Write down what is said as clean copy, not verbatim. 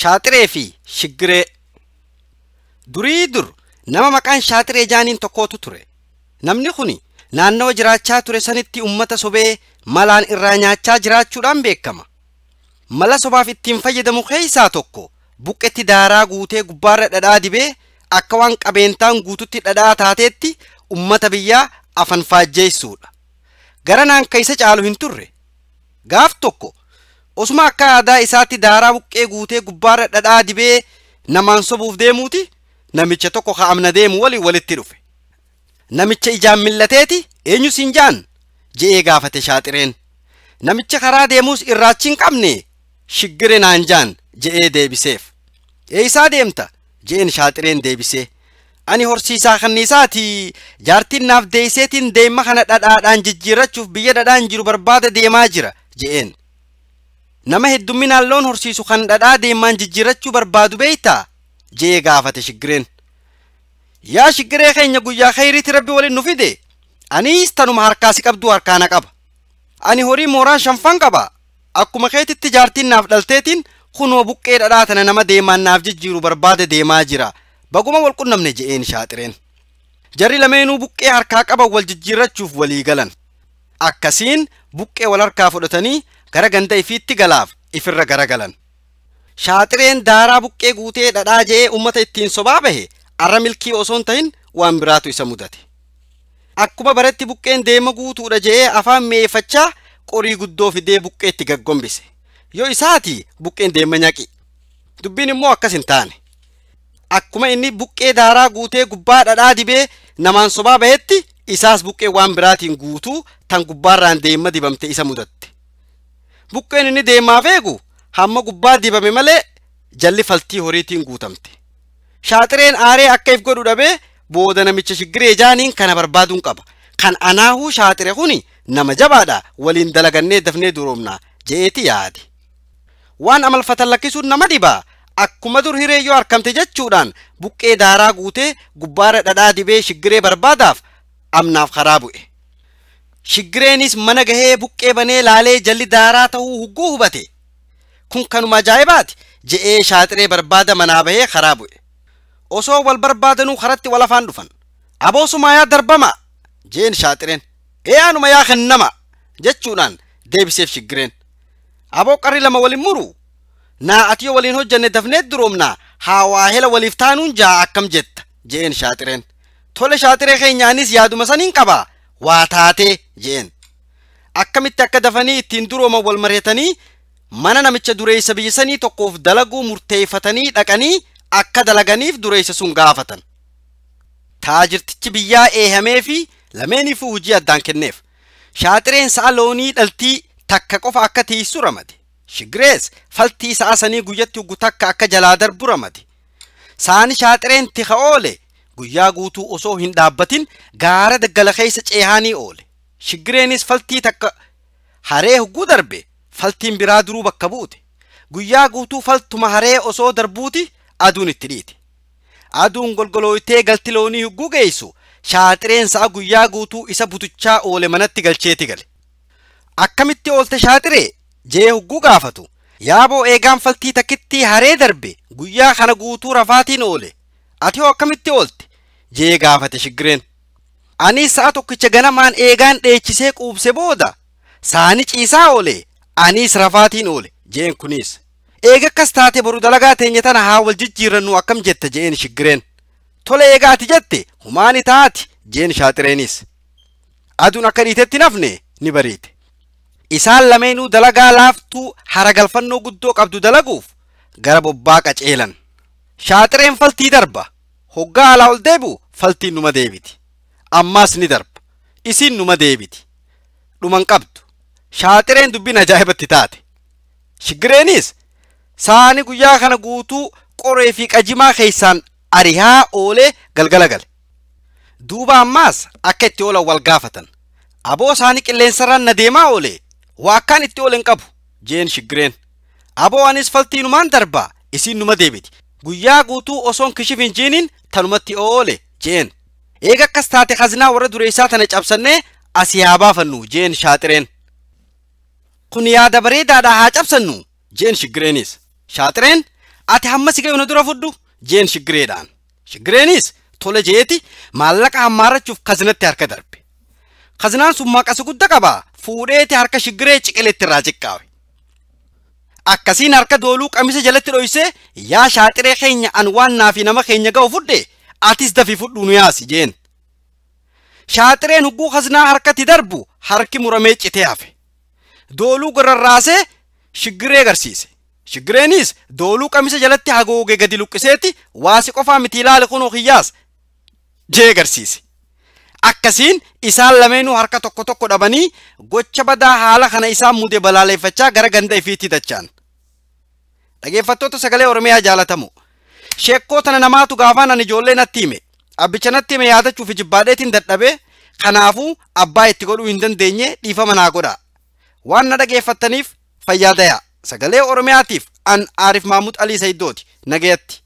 Shaaxiree fi Shiggiree. Durii dur nama maqaan Shaaxiree jaaniin tokkootu ture. Namni kuni naannawa jiraachaa ture sanitti ummata sobee malaan irraa nyaachaa jiraachuudhaan beekama. Mala sobaaf ittiin fayyadamu keessaa tokko buqqetti daaraa guutee gubbaarra dhadhaa dibee akka waan qabeentaan guututti dhadhaa taateetti ummata biyyaa afan faajjeessuudha. Garanaan keessa caalu hin turre. Gaaf tokko osuma akka aadaa isaatti daaraa buqqee guutee gubbaarra dhadhaa dibee namaan sobuuf deemuuti namicha tokko ka'amna deemu waliin walitti dhufe. Namicha ijaan millateeti eenyu siin jaan je'ee gaafate Shaaxireen. Namicha karaa deemuus irraachi hin qabne Shiggire naan jaan je'ee deebiseef. Eessaa deemta je'een Shaaxireen deebisee. Ani horsiisaa kanniisaati jaartiin naaf deeyseetiin deemma kana dhadhaadhaan jijjiirrachuuf biyya dhadhaan jiru barbaada deemaa jira je'een. Nama heddumminaan loon horsiisu kan dhadhaa deemaan jijjiirrachuu barbaadu beeytaa je'ee gaafate Shiggireen. Yaa Shiggiree keenya guyyaa khayriitti rabbi waliin nu fide aniis tanuma harkaa si qabduu harkaana qaba. Ani horii mooraan shanfan qaba. Akkuma keetitti jaartiin naaf dhalteetiin kunoo buqqee dhadhaa tana nama deemaan naaf jijjiiru barbaada deemaa jira. Baguma wal qunnamne je'een Shaaxireen. Jarri lameenuu buqqee harkaa qaban wal jijjiirrachuuf walii galan. Akkasiin buqqee wal harkaa fudhatanii gara ganda ifiitti galaaf ifirra garagalan. Shaaxireen daaraa buqqee guutee dhadhaa je'ee ummata ittiin sobaa bahe arra milkii osoo hin ta'in waan biraatu isa mudate. Akkuma baratti buqqeen deema guutuudha je'ee afaan mi'eeffachaa qorii guddoo fidee buqqeetti gaggombise. Yoo isaati buqqeen deema nyaqi. Dubbiin immoo akkas hin taane. Akkuma inni buqqee daaraa guutee gubbaa dhadhaa dibee namaan sobaa bahetti isaas buqqee waan biraatiin guutuu tan gubbaarraan deema dibamte isa mudatte. Buqqeen inni deemaaf eegu hamma gubbaa dibame malee jalli faltii horiitiin guutamte. Shaaxireen aaree akka if godhu dhabee booda namicha Shiggiree jaaniin kana barbaaduun qaba. Kan anaahuu Shaaxire kuni nama jabaadha waliin dalagannee dafnee duroomna je'eeti yaade. Waan amalfatan lakkisuun nama dhibaa. Akkuma dur hiree yoo argamte jechuudhaan buqqee daaraa guutee gubbaarra dhadhaa dibee Shiggiree barbaadaaf amnaaf karaa bu'e. Shiggireenis mana gahee buqqee banee laalee jalli daaraa ta'uu hugguu hubate. Kun kanuma ajaa'ibaati je'ee Shaaxiree barbaada manaa bahee karaa bu'e. Osoo wal barbaadanuu karatti wal afaan dhufan. Aboosumaa yaa darbama jeen Shaaxireen. Ee anuma yaa kennama jechuudhaan deebiseef Shiggireen. Aboo qarri lama waliin muru. Naa ati yoo waliin hojjanne dafnee duroomnaa haa waahela waliif taanuun jaa akkam jetta je'een Shaaxireen. Tole Shaaxiree keenyaanis yaaduma saniin qaba waa taatee je'een. Akkamitti akka dafanii ittiin durooman wal mari'atanii mana namicha dureessa biyya sanii tokkoof dalaguu murteeffatanii dhaqanii akka dalaganiif dureessa sun gaafatan. Taajirtichi biyyaa eehamee fi lameeniifuu hojii addaan kenneef. Shaaxireen sa'a loonii dhaltii takka qofa akka tiisu ramade. Shiggirees faltii sa'a sanii guyyatti huggu takka akka jalaa darbu ramade. Saani Shaaxireen tika oole guyyaa guutuu osoo hin dhaabbatin gaara daggala keessa ceehaanii oole. Shiggireenis faltii takka haree hugguu darbe faltiin biraa duruu bakka buute. Guyyaa guutuu faltuma haree osoo darbuuti aduun itti dhiite. Aduun golgolooytee galti loonii hugguu geessu Shaaxireen sa'a guyyaa guutuu isa butuchaa oole manatti galcheeti gale. Akkamitti oolte Shaaxiree? Jee hugguu gaafatu. Yaaboo eegaan faltii takkitti haree darbe guyyaa kana guutuu rafaatiin oole. Ati hoo akkamitti oolte? Jee gaafate Shiggireen. Anis sa'a tokkicha ganamaan eegaan dheechisee quubse booda saani ciisaa oole anis rafaatiin oole jeen kunis. Eega akkas taate boru dalagaa teenya tana haa wal jijjiirannu akkam jetta jeen Shiggireen. Tole eegaa ati jette humaani taati jeen Shaaxireenis. Aduun akka dhiitetti nafne ni bariite. Isaan lameenuu dalagaa laaftuu haragalfannoo guddoo qabdu dalaguuf gara bobbaa qaceelan. Shaaxireen faltii darba. Hoggaa alaa ol deebi'u faltiin numa deebiti. Ammaas ni darba. Isiin numa deebiti. Dhuman qabdu. Shaaxireen dubbiin ajaa'ibatti taate. Shiggireenis saani guyyaa kana guutuu qoree fi qajimaa keessaan arihaa oolee galgala gale. Duuba ammaas akka itti oolan wal gaafatan. Aboo saani qilleensarraan na deemaa oole. Waa akkaan itti oolen qabu jeen Shiggireen. Aboo anis faltiinumaan darbaa isiin numa deebiti. Guyyaa guutuu osoon kishif hin jiiniin tanumatti oole jeen. Eega akkas taate khazinaa warra dureessaa tana cabsannee asii haa baafannu jeen Shaaxireen. Kun yaada bareedaadha haa cabsannu jeen Shiggireenis. Shaaxireen Ati hamma si gayu na dura fudhu jeen Shiggireedhaan. Shiggireenis tole jeeti maallaqa hammaarrachuuf kazinatti harka darbe. Kazinaan sun maqasa guddaa qaba, fuudheeti harka Shiggiree ciqileetti irraa ciqqaawe. Akkasiin harka dooluu qamisa jalatti dhoysee, yaa Shaaxiree keenya, an waan naa fi nama keenya ga'u fudhe, atis dafii fudhuu nu yaasi jeen. Shaaxireen hugguu kazinaa harkatti darbu harki muramee citee hafe. Dooluu gararraasee Shiggiree agarsiise. Shiggireenis dooluu qamisa jalatti hagoogee gadi luqqiseeti, waasi qofaa miti, ilaali kunoo kiyyaas jee agarsiise. Akkasiin isaan lameenuu harka tokko tokko dhabanii gocha badaa haala kana isaan mude balaaleffachaa gara ganda ifiitti dachaan. Dhageeffattoota Sagalee Oromiyaa jaalatamu. Sheekkoo tana namaatu gaafaan ani ijoollee natti hime. Abbicha natti hime yaadachuuf jibbaadheetiin dadhabee, kanaafuu abbaa itti godhuu hin dandeenye, dhiifama naa godha. Waan na dhageeffattaniif fayyaa dayaa. Sagalee Oromiyaatiif an Aarif Maamud Alii Sayiddooti. Nagayatti.